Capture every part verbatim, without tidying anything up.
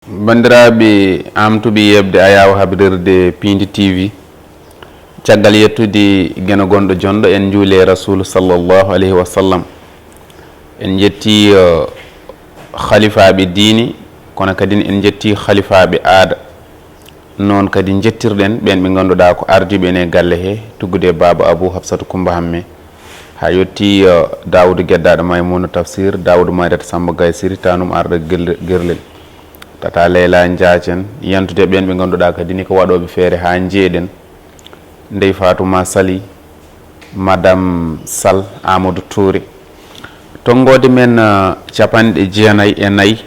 Banndiraaɓe, aamtuɓe yeeɓde ayaawo habrirde Piindi T V, caggal yettude Geno gonɗo jonɗo, en njuuli e Rasuulu sallallahu alayhi wa sallam. En njettii, eh, halifaaɓe diine, kono kadi en njettii halifaaɓe aada. Noon kadi njettirɗen ɓeen ɓe ngannduɗaa ko ardiiɓe en e galle he, tuggude e Baaba Abuu Hafsatu Kummba Hammee, haa yettii, eh, Daawudu Geddaaɗo Maymuuna Tafsiir, Daawudu Mayrata Sammba Gaye Siri, taanum arɗo Gel-, Gerlel. Tata Leyla Njaacen, yantude ɓeen ɓe ngannduɗaa kadi ni ko waɗooɓe feere haa njeeɗen. Ndey Faatuma Sali, Madame Sall, Amadou Touré. Tonngoode men, eh, capanɗe jeenayi e nayi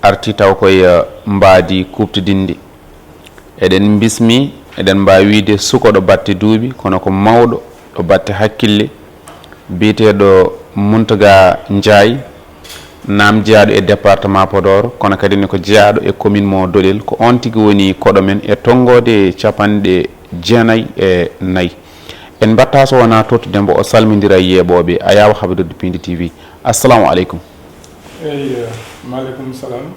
arti taw koye, eh, mbaadi kuuɓtidinndi. Eɗen mbismi, eɗen mbaawi wiyde suko ɗo batte duuɓi, kono ko mawɗo ɗo batte hakkille, biyeteeɗo Muntaga Njaay, naam jeyaaɗo e département Podor, kono kadi ne ko jeyaaɗo e commune mo Doɗel. Ko oon tigi woni koɗo men e tonngoode capanɗe jeenayi e nayi. En mbaɗta so wonaa tottude mbo, o salmindira e yeeɓooɓe ayaawo habrirde Piindi T V. Assalamu aleykum. Eyi, eh, maaleykum salam.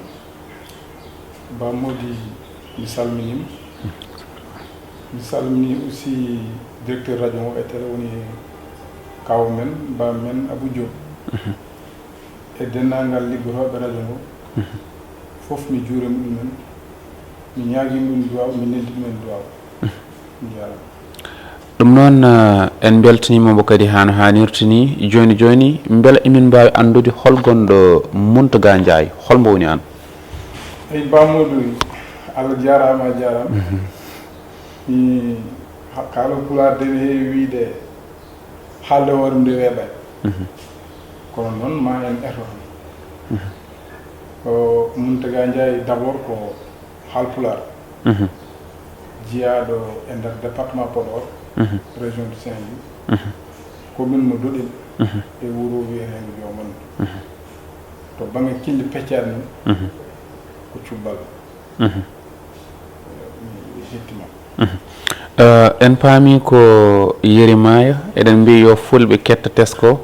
Ba Mody, mi salminiima. Mi salmini aussi directeur radio ngo e télé, woni kaaw men, ba men Abou Diop. Mhm. E denndaangal liggotooɓe radio ngo, mhm, fof mi juurima ɗumen, mi ñaagii ɗum duwaaw, mi neldi ɗumen duwaaw. Mhm. Njaaraama. Ɗum noon, eh, en mbeltaniima mo kadi haa no haanirta ni. Jooni jooni, mbela emin mbaawi anndude hol gonɗo Muntaga Njaay? Hol mbo woni aan? Eyi, Ba Mody, Allah jaaraama, a jaaraama. Mhm. Mi ha-, kala Pulaar de ne heewi wiyde, haalde hoore mum nde weeɓaani. Mhm. Kono noon ma en eto tan. Mhm. Ko Muntaga Njaay d'abord ko Haalpulaar. Mhm. Jiyaaɗo e nder département Podor, mhm, région de Saint-Louis, mhm, commune mo Doɗel, mhm, e wuro wiyeteengo Joomon. Mhm. To bannge kille peccaaɗe mum, mhm, ko Cubbal. Mhm. Mi, mi hettima. Mhm. Eh, en paami ko Yeri Maaya, eɗen mbiyi yo fulɓe ketto tesko,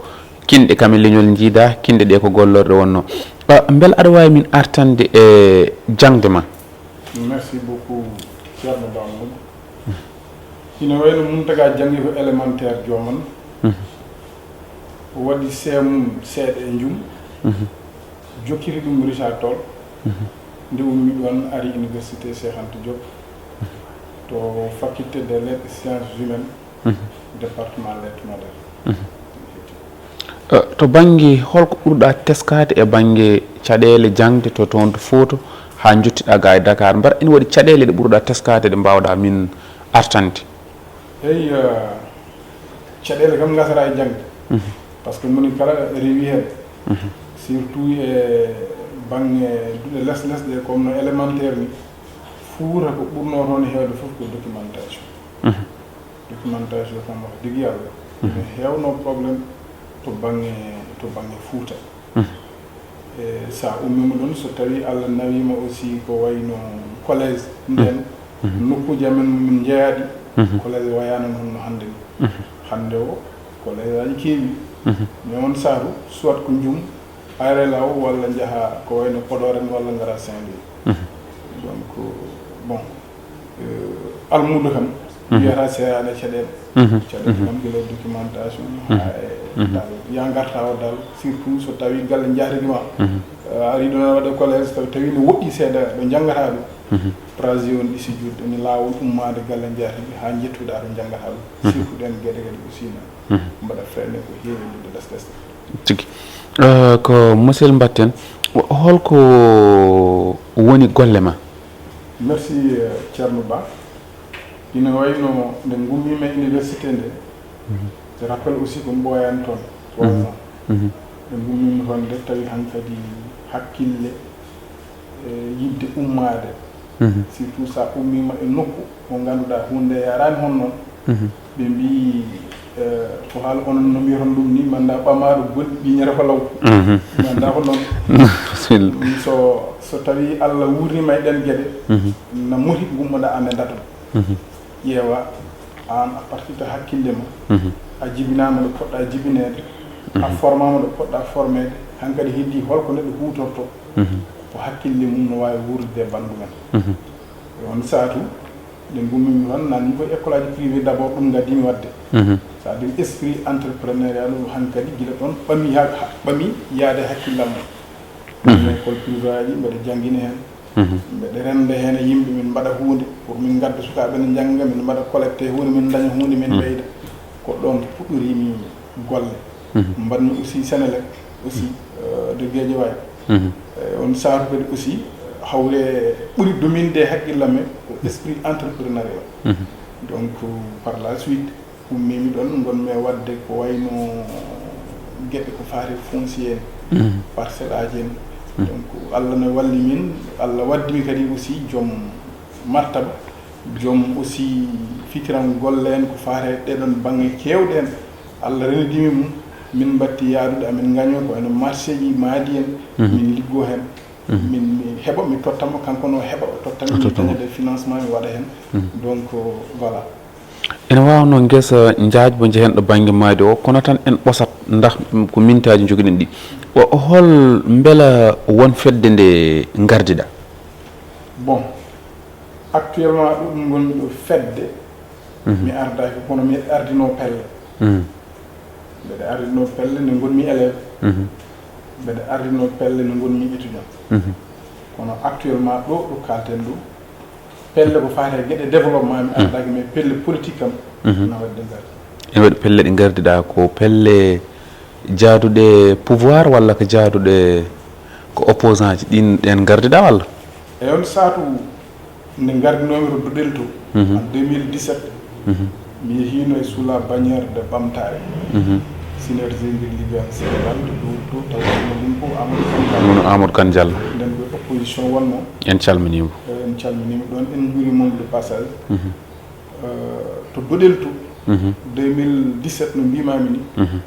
kinɗe kam e leñol njiida, kinɗe ɗe ko gollorɗe wonno. Eh, mbela aɗa waawi min artande e jaŋde ma? Merci beaucoup, Ceerno Ba Mody. Ina wayno Muntaga janngi ko élémentaire Joomon. Mhm. O waɗi C M mum seeɗa e Njum. Mhm. Jokkiti ɗum Richard Toll. Mhm. Nde ummi ɗoon, ari Université Cheikh Anta Diop, to faculté des lettres et sciences humaines, mhm, département lettres modernes. Mhm. Eh, to bannge, holko ɓurɗa teskaade e bannge caɗeele jaŋde to toon to Fuuta haa njottiɗa ga e Dakar? Mbaɗa ene waɗi caɗeele ɗe ɓurɗa teskaade ɗe mbaawɗa min artande? Eyi, eh, caɗeele kam ngasata e jaŋde. Mhm. Par ce que moni kala rewi heen. Mhm. Surtout e bannge duɗe les les ɗe, comme no élémentaire ni, Fuuta ko ɓurnoo toon heewde fof ko documentation. Mhm. Documentation kam, wax dëgg Yàlla, mhm, ene heewno problème to bannge, to bannge Fuuta. Mhm. E, so a ummiima ɗoon, so tawii Allah nawiima aussi ko wayno collège, mhm, ndeen, mhm, nokkuuji amen min njeyaa ɗi, mhm, collège wayaano noon no hannde ni. Mhm. Hannde o, collège aji keewi. Mhm. Mais on saatu, soit ko Njum, aare law walla njaha ko wayno Podor en walla ngara Saint-Louis. Mhm. Donc, bon, eh, almuudo kam, mhm, wiyata seeɗa e caɗeele. Mhm. Caɗeele, mhm, kam gila documentation, mhm, haa e, mhm, dal, ya ngarta o dal, surtout so tawi galle njaatigi ma. Mhm. Eh, a ari ɗon aɗa waɗa collège, tawi, tawi no woɗɗi seeɗa ɗo njanngata ɗo. Mhm. Praji on ɗisi juutde ni laawol ummaade galle njaatigi haa njettuɗa ɗo njanngata ɗo. Mhm. Surtout ɗeen geɗe kadi aussi na, mhm, mbaɗa freiné ko heewi e nder les les. Tigi. Eh, ko musidɗo mbaɗten, holko woni golle ma? Merci, eh, Ceerno Ba. Ina wayno nde ngummiima e université nde, mhm, je rappelle aussi ko mi ɓooyaani toon, trois ans. Mhm. Nde ngummiima toon nde, tawi hankadi hakkille e yiɗde ummaade. Mhm. Surtout so a ummiima e nokku mo ngannduɗaa huunde yaraani hono noon. Mhm. Ɓe mbiyi, eh, ko haala onon no mbiyaton ɗum ni, manda ɓamaaɗo gol ɓiñata ko law. Mhm. Manda ko noon. Bisimilla. So, so tawi Allah wuurniima e ɗeen geɗe, mhm, na moti ngummoɗaa annde dato. Mhm. Ƴeewa aan à partir de hakkille ma, mhm, a jibinaama ɗo poɗɗa jibineede, a, mhm, formaama ɗo poɗɗa formeede, hankadi heddii holko neɗɗo huutorto, mhm, ko hakkille mum no waawi wuurdude e banndum en. E on saatu, nde ngummimi toon, naatmi ko e école aji privé d'abord, ɗum ngaddiimi waɗde. C'est-à-dire esprit entrepreneuriat ɗum hankadi gila ɗoon ɓami ha, ha, ɓami yaade hakkillam mum. École privé aji mbeɗa janngina heen. Mbeɗa rennda heen e yimɓe, min mbaɗa huunde pour min ngadda sukaaɓe ne njannga, min mbaɗa collecté huunde, min ndaña huunde, min ɓeyda. Ko ɗoon puɗɗoriimi golle. Mbaɗmi aussi Senelec aussi, euh, de Guédiawaye. E on saatu kadi aussi, hawre ɓuri dominde e hakkillam he ko esprit entrepreneurial. Donc, par la suite, ummiimi ɗoon, ngonmi e waɗde ko wayno geɗe ko faati e foncier en, parcelle aji en. Donc, Allah ne walli min, Allah waddimi kadi aussi joom martaba, joom aussi fitiran golle en ko faati e ɗeɗon baŋŋe keewɗe en. Allah renidimi mum, min mbatti yaadude, amin ngañoo ko wayno marché ji maadi en, min liggoo heen. Min, mi heɓa, mi totta mo, kanko no heɓa, o totta mi, mi daña de financement, mi waɗa heen. Donc, voilà. Ene waawnoo ngesa njaajbo njehen ɗo bannge maayde o, kono tan en ɓosat, ndax ko mintaaji njogiɗen ɗi. O, o hol mbela won fedde nde ngardiɗaa? Bon, actuellement ɗum ngonmi ɗo fedde, mi ardaaki, kono mi ardinoo pelle. Mbeɗa ardinoo pelle nde ngonmi élève. Mbeɗa ardinoo pelle nde ngonmi étudiant. Kono actuellement ɗo, ɗo kalten ɗo, pelle ko faati e geɗe développement mi ardaaki, mais pelle politique kam na waɗi ɗe ngardi. Ene waɗi pelle ɗe ngardiɗaa, ko pelle jaaduɗe pouvoir walla ko jaaduɗe ko opposant ji ɗin ɗen ngardiɗaa walla? E on saatu nde ngardinoomi to Duɗel to, en deux mille dix-sept, mi yehiino e sous la bannière de Ɓamtaare. Synergie ngir liggéeyal Sénégal, to Duɗel to, tawa ɗum ɗum ko Amadou Kane Diallo. Amadou Kane Diallo. Nden ko opposition wonnoo. En calminiimo. En calminiimo ɗoon, en njuuriima mo de passage. Euh, to Duɗel to, deux mille dix-sept no mbiimaami ni,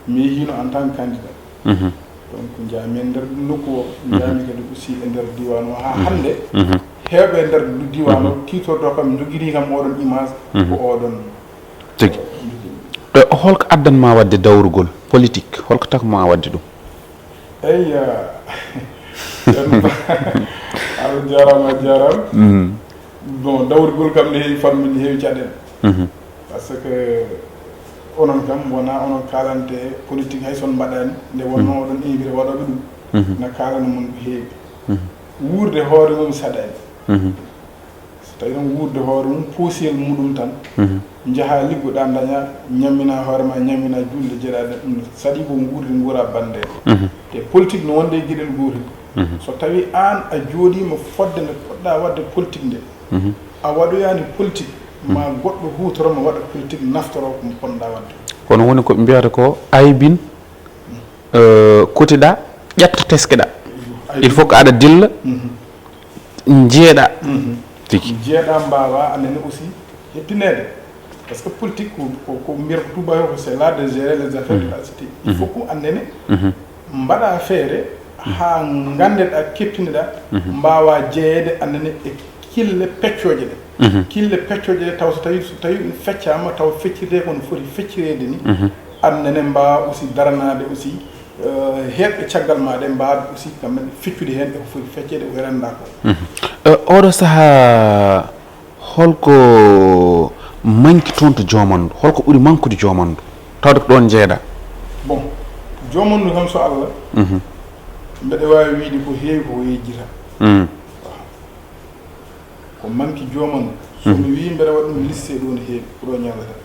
mi yehiino en tant que candidat. Donc, njaami e nder nokku o, njaami kadi aussi e nder diiwaan o. Haa hannde, heewɓe e nder diiwaan o tiitorto kam, njoginii kam oɗon image, ko oɗon. Tigi. Eh, holko addan ma waɗde dawrugol politique? Holko takma waɗde ɗum? Eyya. Allah jaaraama, a jaaraama. Bon, dawrugol kam ne heewi fannuuji, heewi caɗeele. Parce que onon kam, wonaa onon kaalante politique, hay so on mbaɗaani, nde wonnoo oɗon invité waɗooɓe ɗum, na kaalana mon ko heewi. Wuurde hoore mum saɗaani. So tawii tan wuurde hoore mum, poosiyel muɗum tan, njahaa liggoɗaa, ndañaa, ñammina hoore ma, ñammina juulde jeɗaaɗe, ɗum saɗi ko nguurdi nguura bannde. Te politique no wonde e geɗel gootel. So tawii aan a jooɗiima fodde nde poɗɗaa waɗde politique nde, a waɗoyaani politique, ma goɗɗo huutoro ma waɗa politique, naftoro ko mo ponɗaa waɗde. Kono woni ko ɓe mbiyata ko aybin, euh, kotiɗaa, ƴetta teskeɗaa. Il faut que aɗa dilla, njeeɗaa. Tigi. Njeeɗaa, mbaawaa anene aussi heppineede. Parce que politique ko, ko, ko mbiyata ko tubaako, c'est l'art de gérer les affaires de la cité. Il faut que anene mbaɗa feere haa nganndeɗaa, keɓtineɗaa, mbaawaa jeyeede anene e kille peccooje ɗe. Kille peccooje ɗe, taw so tawi, so tawi ɗum feccaama, taw feccirte ko no foti feccireede ni, anene mbaawa aussi daranaade aussi, euh, heewɓe caggal ma ɗe mbaawa aussi kamɓe feccude heen e ko foti fecceede, ko renndaa ko. Eh, oɗo sahaa, holko manki toon to Joomanndu? Holko ɓuri mankude Joomanndu? Tawde ko ɗoon njeeɗaa. Bon, Joomanndu kam, so Allah, mbeɗa waawi wiide ko heewi ko yejjita. Ko manki Joomanndu, so mi wii mbeɗa waɗa ɗum liste ɗo no heewi, ko ɗo ñaawata.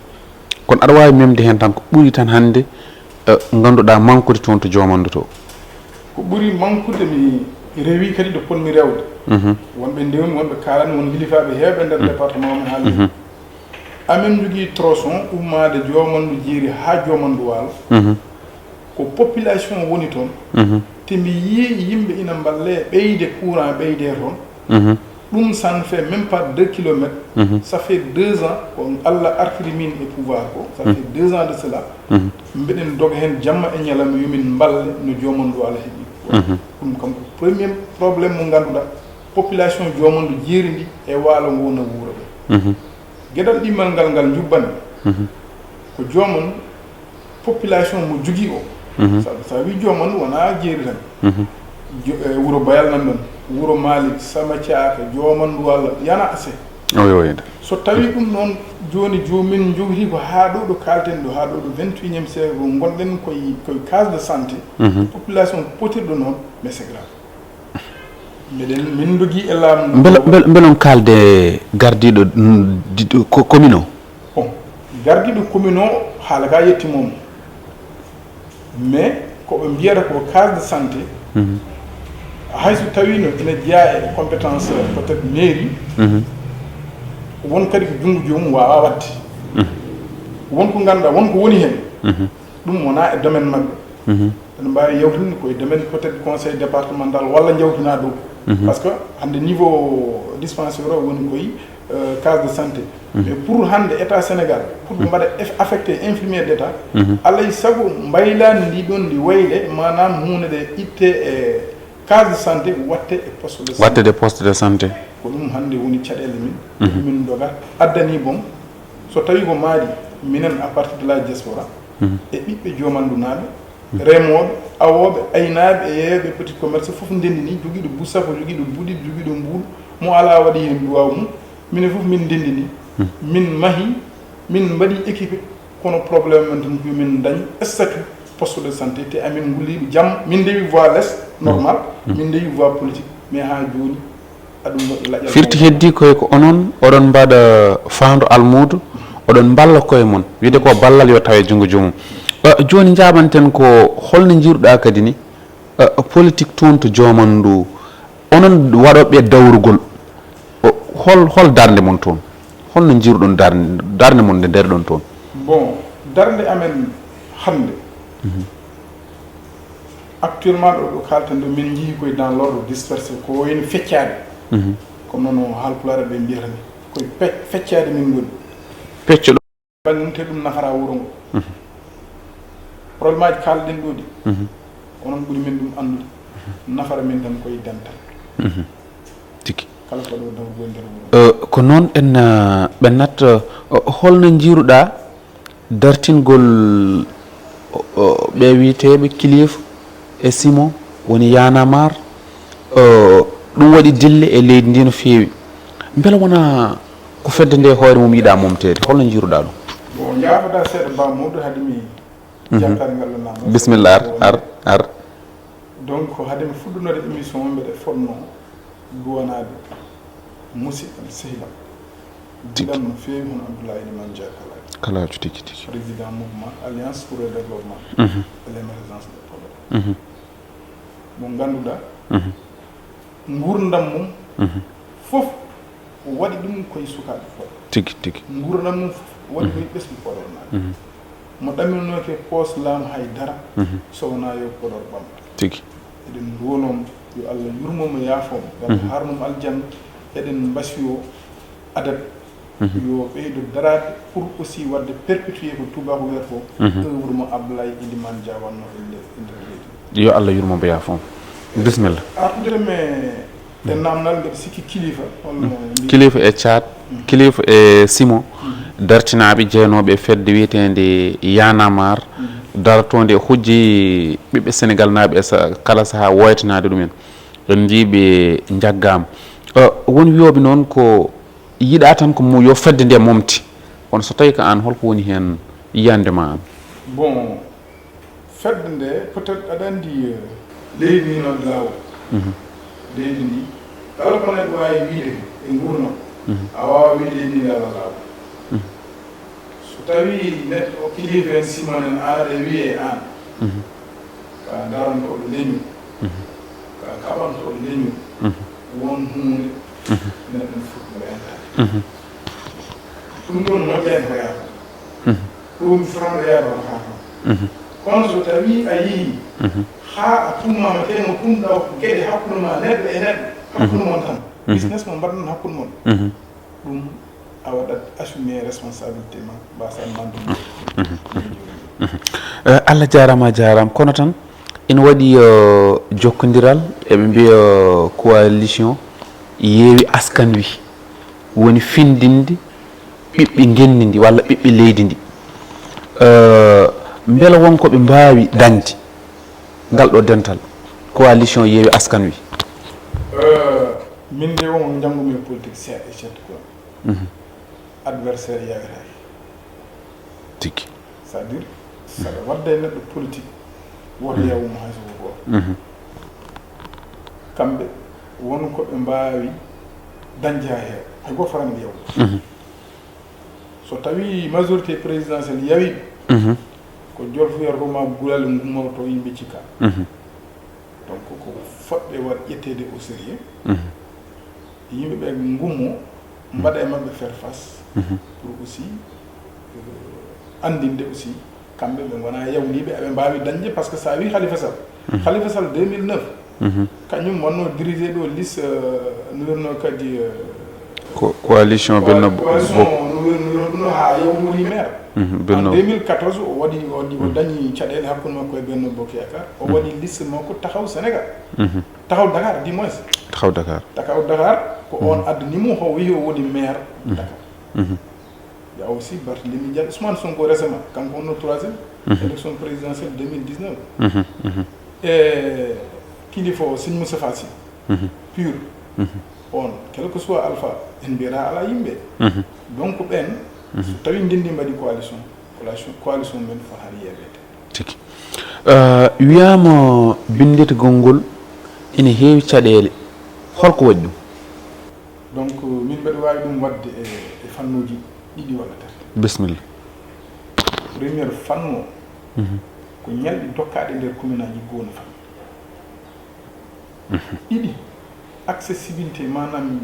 Kono aɗa waawi memde heen tan ko ɓuri tan hannde, eh, ngannduɗaa mankude toon to Joomanndu to? Ko ɓuri mankude, mi rewi kadi ɗo potmi rewde. Wonɓe ndewmi, wonɓe kaalani, won hilifaaɓe heewɓe nder département o mi haalni. Amin njogii tronçon ummaade Joomanndu Jeeri haa Joomanndu Waalo. Ko population woni toon. Te mi yii yimɓe ina mballe ɓeyde courant, ɓeyde toon. Ɗum, ça ne fait même pas deux kilomètres. Ça fait deux ans ko Allah artiri min e pouvoir ko. Ça fait deux ans de cela. Mbeɗen doga heen jamma e ñalawma yo min mballe no Joomanndu Waalo heɓi. Ɗum kam ko premier problème mo ngannduɗaa population Joomanndu Jeeri ndi e Waalo ngo na wuura ɗo. Geɗal ɗimmal ngal, ngal njubbanmi. Ko Joomanndu, population mo jogii o. Sabu so a wii Joomanndu wonaa Jeeri tan. Jo- e wuro Bayal nan ɗon, wuro Malik, Sama Caaka, Joomandu Walla, yana ase. Oyo, oyo. So tawi ɗum noon, jooni, jooni min njowti ko haa ɗo, ɗo kaalten ɗo, haa ɗo, ɗo vingt et unième siècle, ngonɗen koye, koye case de santé, Mhm. population potirɗo noon, mais c'est grave. Mbeɗen, min ndogi e laamu ngu. Mbela, mbela, mbela on kaalde gardiiɗo, mm, diɗo ko-, commune o? Bon, gardiiɗo commune o, haala ka yettimoo mo. Mais ko ɓe mbiyata ko case de santé, Mhm. hay so tawiino ina jeyaa e compétence, euh, peut-être mairie, Mhm. won kadi ko junngo joomum waawaa waɗde. Mhm. Won ko ngannduɗaa, won ko woni heen. Mhm. Ɗum wonaa e domaine maɓɓe. Mhm. Ene mbaawi yawtinde ko e domaine peut-être conseil départemental walla njawtinaa ɗum. Mhm. Parce que hannde niveau dispensaire o woni koye, euh, case de santé. Mhm. Mais pour hannde État Sénégal, pour ɓe Mhm. mbaɗa eff-, affecté infirmier d'État, Mhm. alay sago mbaylaani ndi ɗon ndi wayle, maanaam huunde nde itte e case de santé, watte e poste de santé. Watte de poste de santé. Ko ɗum hannde woni caɗeele min. Mhm. Min ndoga addani boom. So tawi ko maadi, minen à partir de la diaspora, Mhm. e ɓiɓɓe Joomandunaaɓe, Mhm. remooɓe, awooɓe, aynaaɓe, e yeeyooɓe petit commerce fof ndenndini, jogiiɗo busafa, jogiiɗo buɗi, jogiiɗo mbuuɗu, mo alaa waɗi heen duwaaw mum. Minen fof min ndenndini, Mhm. min mahi, min mbaɗi équipe, kono problème men tan ko min ndañ statut poste de santé, te amin ngulliiɓe jam, min ndewi voie l'est, Mhm. normal, Mhm. min ndewi voie politique, mais haa jooni, aɗum waɗi laƴal Firti mawɗo. Heddi koye ko onon, oɗon mbaɗa faandu almuudu, oɗon mballa koye mon. Wiyde ko ballal yo tawe junngo joomum. Eh, jooni njaabanten ko holno njiiruɗaa kadi ni, eh, politique toon to Joomanndu, onon waɗooɓe dawrugol, o, hol, hol darnde mon toon? Holno njiiruɗon darnde, darnde mon nde ndeerɗon toon? Bon, darnde amen hannde, Mhm. actuellement ɗo, ɗo kaalten ɗo, min njii koye dans l'ordre dispersé, ko wayno feccaade. Mhm. Comme noon Haalpulaar ɓe mbiyata ni, koye pe-, feccaade min ngoni. Pecco ɗo. Bannge mum te ɗum nafata wuro ngo. Mhm. Problème aji kaalɗen ɗo ɗi, Mhm. onon ɓuri min ɗum anndude. Nafata min tan koye dental. Mhm. Tigi. Kala ko ɗo daw ɗo nder wuro. Eh, ko noon en, eh, ɓennat, eh, holno njiiruɗaa dartingol, o, o, ɓe wiyeteeɓe Kilifeu e Simon, woni Y'en a marre, o, ɗum waɗi dille e leydi ndi no feewi. Mbela wonaa ko fedde nde hoore mum yiɗaa momteede? Holno njiiruɗaa ɗum? Bon, njaafoɗaa seeɗa, Ba Mawɗo, hade mi Mhm. jantaade ngal ɗo naam. Bisimilla, ar, ar, ar. Donc, hade mi fuɗɗunoode émission o, mbeɗa fotnoo duwanaade musidɗo am, sehil am, Tigi. Giɗam no feewi, hono Abdoulaye Elimane Dia Kala. Kalaajo tigi tigi. Président mouvement Alliance pour le développement Mhm. et l'émergence de Podor. Mhm. Mo ngannduɗaa, Mhm. nguurndam mum Mhm. fof o waɗi ɗum koye sukaaɓe Podor. Tigi tigi. Nguurndam mum fof o waɗi Mhm. koye ɓesngu Podor naaɓe. Mhm. Mo ɗaminooke poos laamu hay dara, Mhm. so wonaa yo Podor ɓamto. Tigi. Eɗen nduwanoo mo, yo Allah yurmo mo, yaafoo mo, yo Allah Mhm. haarno mo aljanna. Eɗen mbasiyoo adat Mhm. yo ɓeydo daraade pour aussi waɗde perpétuer ko tuubaaku wiyata ko Mhm. œuvre mo Abdoulaye Elimane Dia wannoo e nder, e nder leydi. Yo Allah yurmo mo, yaafoo mo. Bisimilla. Artude mi e naamnal, mbeɗa sikki Kilifeu, holno mbiy- Kilifeu e Thiat, Mhm. Kilifeu e Simon, Mhm. dartinaaɓe jeyanooɓe e fedde wiyeteende Y'en a marre, Mhm. dartoonde e hojji ɓiɓɓe Senegal naaɓe e sa-, kala sahaa woytanaade ɗumen. En njii ɓe njaggaama. Eh, won wiyooɓe noon ko yiɗaa tan ko mo-, yo fedde nde momte. Kono so tawii ko aan, holko woni heen yiyannde ma aan? Bon, fedde nde, peut-être aɗa anndi, eh, leydi ndi noon laawol. Mhm. Leydi ndi, kala ko neɗɗo waawi wiyde e nguurndam, Mhm. a waawaa wiyde leydi ndi alaa laawol. Mhm. So tawii neɗɗo o Kilifeu en, Simon en, arat e wiyee aan, Mhm. ka darantooɗo leñol, Mhm. ka kaɓantooɗo leñol, Mhm. won huunde Mhm. neɗɗo no foti rentaade. Mhm. Ɗum ɗoon moƴƴaani ko yaafo. Mhm. Ɗum fotano yaafo ko haafo. Mhm. Kono so tawii a yii Mhm. haa a tummaama, te no tumɗa geɗe hakkunde ma neɗɗo e neɗɗo, hakkunde Mhm. mon tan. Mhm. Business mo mbaɗɗon hakkunde mon. Mhm. Ɗum a waɗat assumer responsabilité ma, mbasa nandude. Eh, Allah jaaraama, a jaaraama. Kono tan, ina waɗi, eh, jokkondiral, eɓe mbiya, eh, coalition Yewwi Askan Wi, woni findinde ɓiɓɓe ngenndi ndi walla ɓiɓɓe leydi ndi. Eh, mbela won ko ɓe mbaawi dañde ngal ɗo dental? Coalition Yewwi Askan Wi. Euh, min de on njanngu min politique seeɗa e cettu quoi. Mhm. Adversaire yawetaake. Tigi. C'est-à-dire, saɗa wadda e neɗɗo politique, woto yawu mo hay so ko gooto. Mhm. Kamɓe won ko ɓe mbaawi dañde haa heewa. Hay gooto fotani ɓe yawu. Mhm. So tawi majorité présidentielle yawi, mhm, ko jolfoyat ko ma gulal ngummorto yimɓe cikka. Mhm. Donc, ko fotɓe waɗ ƴetteede au sérieux. Mhm. Yimɓe ɓe ngummo, mhm, mbaɗa e maɓɓe faire face, mhm, pour aussi, euh, anndinde aussi, kamɓe ɓe ngona yawniiɓe, aɓe mbaawi dañde, parce que so a wi Khalifa Sall, mhm, Khalifa Sall deux mille neuf, mhm, kañum wonno dirigé ɗo liste, euh, no wiyatno kadi, euh, Co-, coalition Benno Bo-, coalition Bo-, no wiyatno ɗum no haa yawmori maire. Mhm, en Benno. Deux mille quatorze, o waɗi, o waɗi, o, mhm, dañi caɗeele hakkunde makko e Benno Bokk Yaakaar. O, mhm, waɗi liste makko Taxaw Sénégal. Mhm. Taxaw Dakar, du moins. Taxaw Dakar. Taxaw Dakar, ko, mhm, on addani mo, o wiyi o woni maire, mhm, Dakar. Mhm. Il y a aussi Barthélémy Dias, Ousmane Sonko récemment, kanko wonno troisième, mhm, élection présidentielle deux mille dix-neuf. Mhm, mhm. E kilifa o, Serigne Moustapha Sy, mhm, pur. Mhm. On, quel que soit alpha, en mbiyata ala yimɓe. Mhm. Donc ɓen, mhm, so tawi ndenndi mbaɗi coalition, coalition, coalition men fo hari yeeɓede. Tigi. Euh, wiyaama binnditgol ngol ene heewi caɗeele. Holko waɗi ɗum? Donc, min mbeɗa waawi ɗum waɗde e, e fannuuji ɗiɗi walla tati. Bismillah. Première fannu o, mhm, ko ñalɗi dokkaaɗi nder commune aji goo no fannu. Mhm. Ɗiɗi, accessibilité, maanaam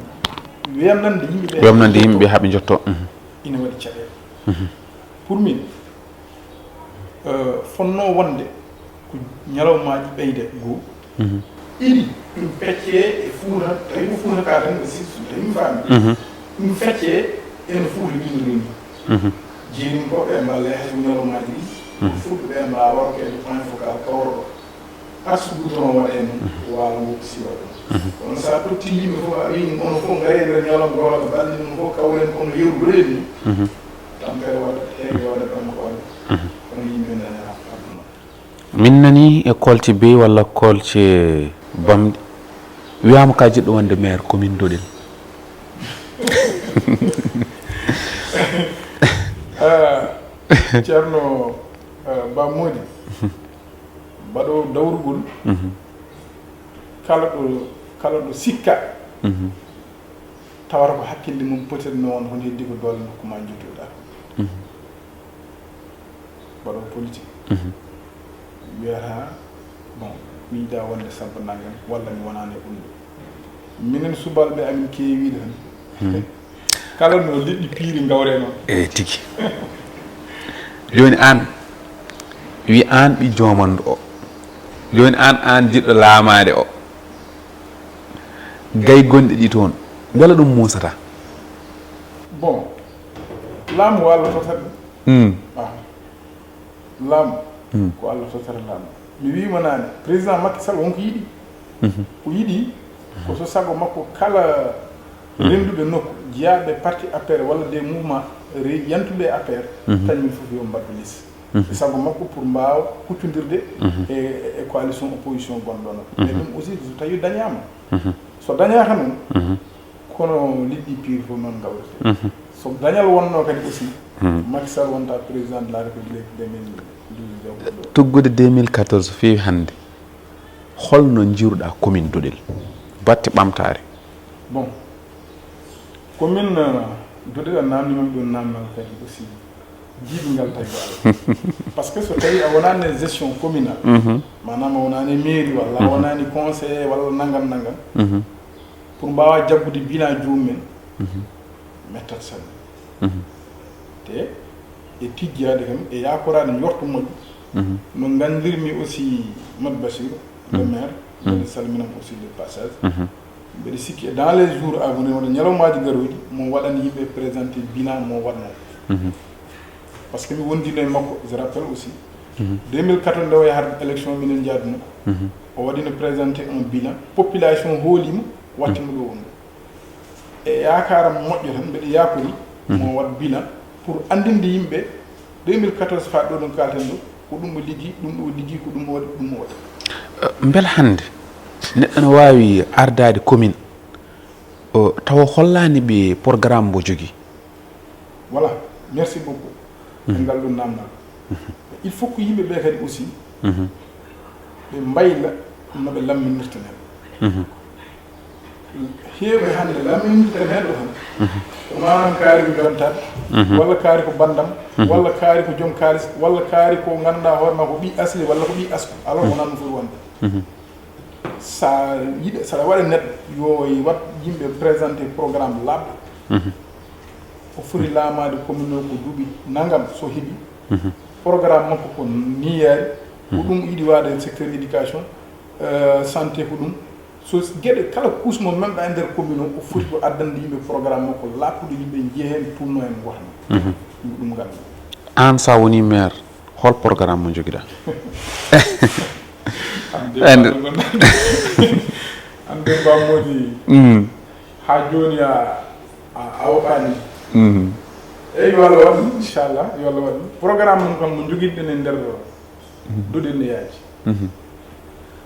weeɓnande yimɓe ɓe. Weeɓnande yimɓe ɓe haa ɓe njotto. Mhm. Ina waɗi caɗeele. Mhm. Pour min, euh, fotnoo wonde ko ñalawmaaji ɓeyde goo. Mhm. Ɗiɗi, ɗum feccee e Fuuta, tawi ko Fuuta kaaɗen aussi, so tawi mi faami. Mhm. Ɗum feccee en Fuuta ɗin reeni. Mhm. Jeerim ko ɓe mballe hay ko ñalawmaaji ɗi. Mhm. Fuuta ɓe mbaawa rokkeede point focal kawroɗo. Arsugude hono waɗa e mum, waalo ngo siwa ɗum. Mhm. Kono so a totti yimɓe fof, a wii onon fof ngaree nder ñalawma goo, walla balɗe mum fof, kawren kono yewtidoree ni. Mhm. Tampere waɗat, heege waɗat, ɗon ko waɗat. Mhm. Kono yimɓe nana aduna. Min nani e kolce bey walla kolce bamɗi. Wiyaama ka jiɗɗo wonde maire commune Doɗel. Ah, Ceerno, ah, Ba Mody. Mbaɗoowo dawrugol, mhm, kala ɗo, kala ɗo sikka, mhm, tawata ko hakkille mum peut-être no won, hono heddi ko doole nokku ma jottoɗa. Mhm. Mbaɗoowo politique. Mhm. Wiyata, bon, mi yiɗaa wonde sabba nanngam, walla mi wonaani e ɗum ɗo. Minen subalɓe amin keewi tan. Hmm. Kala no liɗɗi piiri ngawre noon. Eyi, tigi. Jooni aan, wi aan ɓi joomanɗo o. Jooni aan, aan jiɗɗo laamaade o. Gay gonɗi ɗi toon. Mbela ɗum muusata? Bon, laamu wallata tan. Hmm. Ah. Laamu, hmm, ko Allah totata laamu. Mi wiima naane, président Macky Sall wonko yiɗi. Mhm. Ko yiɗi, ko so sago makko kala, mhm, rennduɓe nokku, jiyaaɓe parti A P R walla des mouvements re-, yantuɓe A P R, mhm, kañum fof yo mbaɗdu liste. Mhm. E sago makko pour mbaawa huccondirde, mhm, e, e coalition opposition gonɗo ɗo. Mhm. Mais ɗum aussi, so tawi dañaama. Mhm. So dañaaka noon, mhm, kono liɗɗi piiri fof noon ngawrete. Mhm. So dañal wonno kadi aussi, mhm, Macky Sall wonta président de la République deux mille douze jagguɗo. Tuggude deux mille quatorze feewi hannde, holno njiiruɗa commune Doɗel? Batte ɓamtaare. Bon, commune, euh, Doɗel a namnima ɗum namnal kadi aussi. Jiiɓingal tawi ko Allah. Parce que so tawi a wonaani e gestion communale, mhm, maanaam a wonaani e mairie walla a, mhm, wonaani conseiller walla nangam nangam, mhm, pour mbaawa jaggude bilan joomum en, mhm, mettat sanne. Mhm. Te e tijjaade kam, e yaakoraade njortu moƴƴo, mhm, no nganndirmi aussi Mat Bachir, le, mhm, maire, mhm, mbeɗa salminam aussi de passage. Mhm. Mbeɗa sikki dans les jours à venir, wonde ñalawmaaji garooji, mo waɗan yimɓe présenté bilan mo waɗno. Mhm. Par ce que mi wondino e makko, je rappelle aussi, mhm, deux mille quatorze nde o yahata élection minen njaadno, mhm, o waɗino présenté un bilan, population hoolima, wattimo ɗo wonno. E yaakaaram moƴƴo tan, mbeɗa yaakori, mhm, mo waɗ bilan pour anndinde yimɓe deux mille quatorze faa ɗo ɗum kalten ɗo, ko ɗum o liggi, ɗum o liggi, ko ɗum o waɗi, ɗum o waɗi. Eh, mbela hannde Neɗɗo no waawi ardaade commune o tawa hollaani ɓe programme mbo jogii. Voilà, merci beaucoup e ngal ɗum namdal. Il faut que yimɓe ɓe kadi aussi ɓe mbayla no ɓe lamminirta neɗɗo. Heewɓe hannde lamminirta neɗɗo tan ko maanaam kaari ko jontaɓe, walla kaari ko bandam, walla kaari ko joom kaalis, walla kaari ko ngannduɗaa hoore ma ko ɓi asli walla ko ɓi asko. Alors wonaa ɗum foti wonde. Sa yiɗa saɗa waɗa neɗɗo yo wat yimɓe présenté programme laaɓɗo. O foti laamaade commune o ko duuɓi nangam so heɓi programme makko ko ni yaari. Ko ɗum yiɗi waade secteur éducation, euh, santé ko ɗum. So geɗe kala kuus mo memɗa e nder commune o, o foti ko addande yimɓe programme makko laaɓɗo, yimɓe njiya heen, tunno heen, ngota heen. Ɗum ɗum ngal. Aan sa woni maire, hol programme mo njogiɗa? Ande ande bammoji. Ha joni a a wopani. Eyi, yo Allah waɗ ɗum, inchallah, yo Allah waɗ ɗum. Programme mum kam mo jogiɗen e nder ɗo duɗen ne yaaji.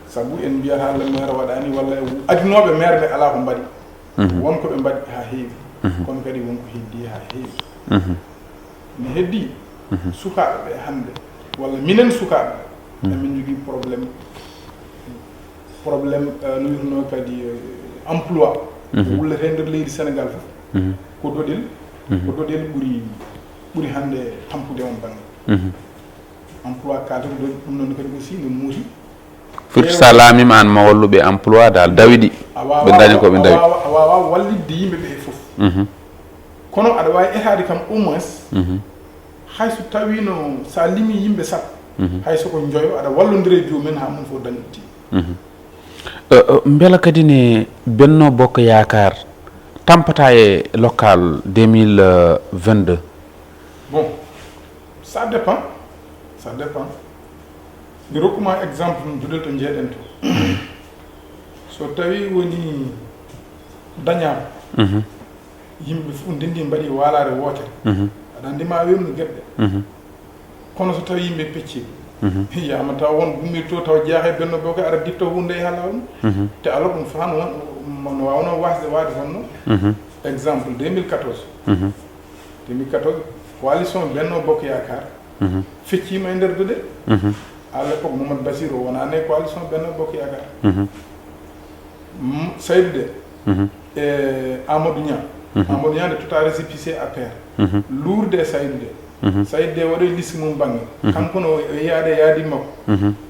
Sabu en mbiyata le maire waɗani walla adinoɓe maire ɓe ala ko mbaɗi. Won ko ɓe mbaɗi ha heewi. Kono kadi won ko heddi ha heewi. Ne heddi sukaaɓe ɓe hannde walla minen sukaaɓe ɓe emin njogii problème. Problème, euh, no wiyetnoo kadi, euh, emploi ko wullete nder leydi Sénégal fof. Ko doɗel ko doɗel ɓuri ɓuri hannde tampude on bannge. Emploi kaalten ko doɗel ɗum noon kadi aussi ne muusi. Firti sa laamima an ma walluɓe emploi dal dawiɗi ɓe daña ko ɓe dawi. A wawa wallidde yimɓe ɓe fof. Kono aɗa wawi etaade kam au moins hay so tawino sa limi yimɓe sappo hay soko njoyo aɗa wallodira e jomumen ha mum fof daña ɗi. Mbela kadi ne Benno Bokk Yaakaar tampata e local deux mille vingt-deux? Bon, ça dépend. Ça dépend. Mi rokkuma exemple no duɗel to jeeɗen to. So tawi woni dañaama yimɓe fof ndendi mbaɗi walaare wootere. Aɗa andi ma wemno geɗɗe. Kono so tawi yimɓe pecci yiyama taw won gummiɗo to taw jeeya e Benno Bokk ara ditto hunde e halawol. Te alors ɗum fano no wawno wasde waade honno. Exemple deux mille quatorze. Deux mille quatorze, coalition Benno Bokk Yaakaar feccima e nder duɗe. À l'époque Mamadou Bassirou wonani e coalition Benno Bokk Yaakaar. Saydu de e Amadou Niang. Amadou Niang de tota récépissé A P R. Luurde e Saydu de. Saydu de waɗo e liste mum bangge. Kanko no o yiyaade yaadi makko.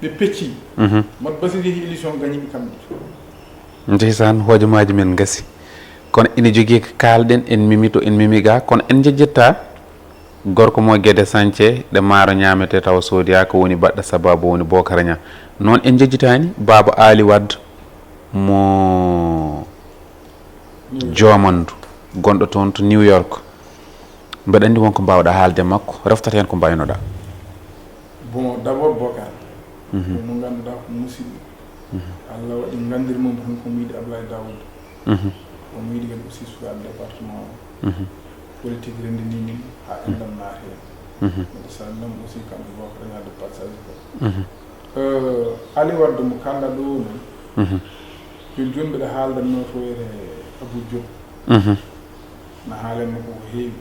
Ɓe pecci. Mamadou Bassirou yehi élection gañiɓe kamɓe. Ndeysaan, hojomaaji men ngasi. Kono ina jogii ko kaalɗen, en mimi to, en mimi ga, kono en njejjetta gorko mo Gede Sañce, ɗe maaro ñaamete tawa soodiya, ko woni baɗɗo sababu woni Bokara Ña. Noon en njejjitaani Baaba Aali Wad mo Joomandu, gonɗo toon to New York. Mbeɗa anndi won ko mbaawɗa haalde makko, reftat heen ko mbaynoɗa. Bon, d'abord Bokar, ko mo ngannduɗaa ko musidɗo. Allah waɗi nganndir mum tan ko mo yiɗi Ablaye Daoud. Ko mo yiɗi kadi aussi sukaaɓe département o. Politique renndini min haa enɗam naati heen. Mbiɗa salminam aussi kamɓe Bokar Ña de passage ko. Euh, Ali Wadde mo kaalɗa ɗo noon, jooni jooni mbiɗa haaldanno to wiyete Abou Diop. Na haalanmi ko heewi.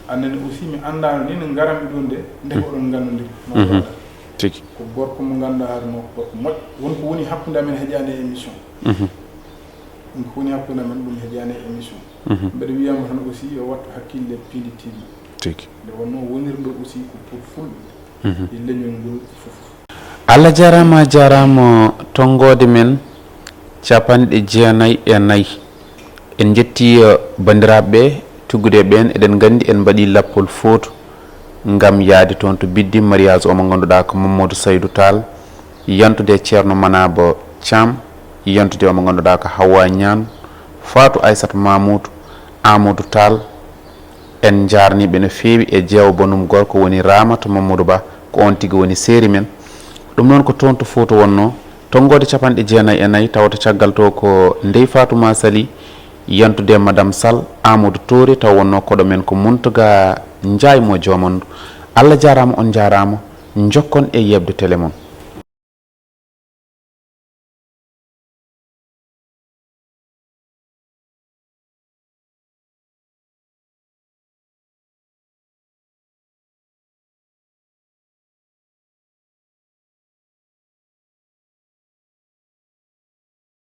Annene aussi mi anndaano ni no ngaranmi ɗoon de, nde ko oɗon nganndondiri. No waɗata. Tigi. Ko gorko mo ngannduɗaa hoore makko gorko moƴƴo. Won ko woni hakkunde amen heƴaani e émission. Won ko woni hakkunde amen ɗum heƴaani e émission. Mbeɗa wiyama tan aussi yo wattu hakkille piindi tiiɗi. Tigi. Nde wonnoo wonirɗo aussi ko pour fulɓe. E leñol ngol fof. Allah jaaraama, a jaaraama tonngoode men capanɗe jeenayi e nayi. En njettii, eh, banndiraaɓe ɓe, tuggude e ɓeen, eɗen nganndi en mbaɗii lappol footo ngam yahde toon to Biddi, mariage o mo ngannduɗaa ko Mamadou Saydou Tall, yantude e Ceerno Manaba Thiam, yantude o mo ngannduɗaa ko Hawa Niane, Fatou Aissata Mamoudou, Amadou Tall, En njaarnii ɓe no feewi e jeewo banum gorko woni Ramata Mamadou Ba, ko oon tigi woni seeri men. Ɗum noon ko toon to Fuuta wonnoo, tonngoode capanɗe jeenayi e nayi, tawata caggal to ko Ndey Faatuma Sali, yantude Madame Sall, Amadou Touré, taw wonnoo koɗo men ko Muntaga Njaay mo Joomanndu. Allah jaaraama, on njaaraama, njokkon e yeeɓde tele mon.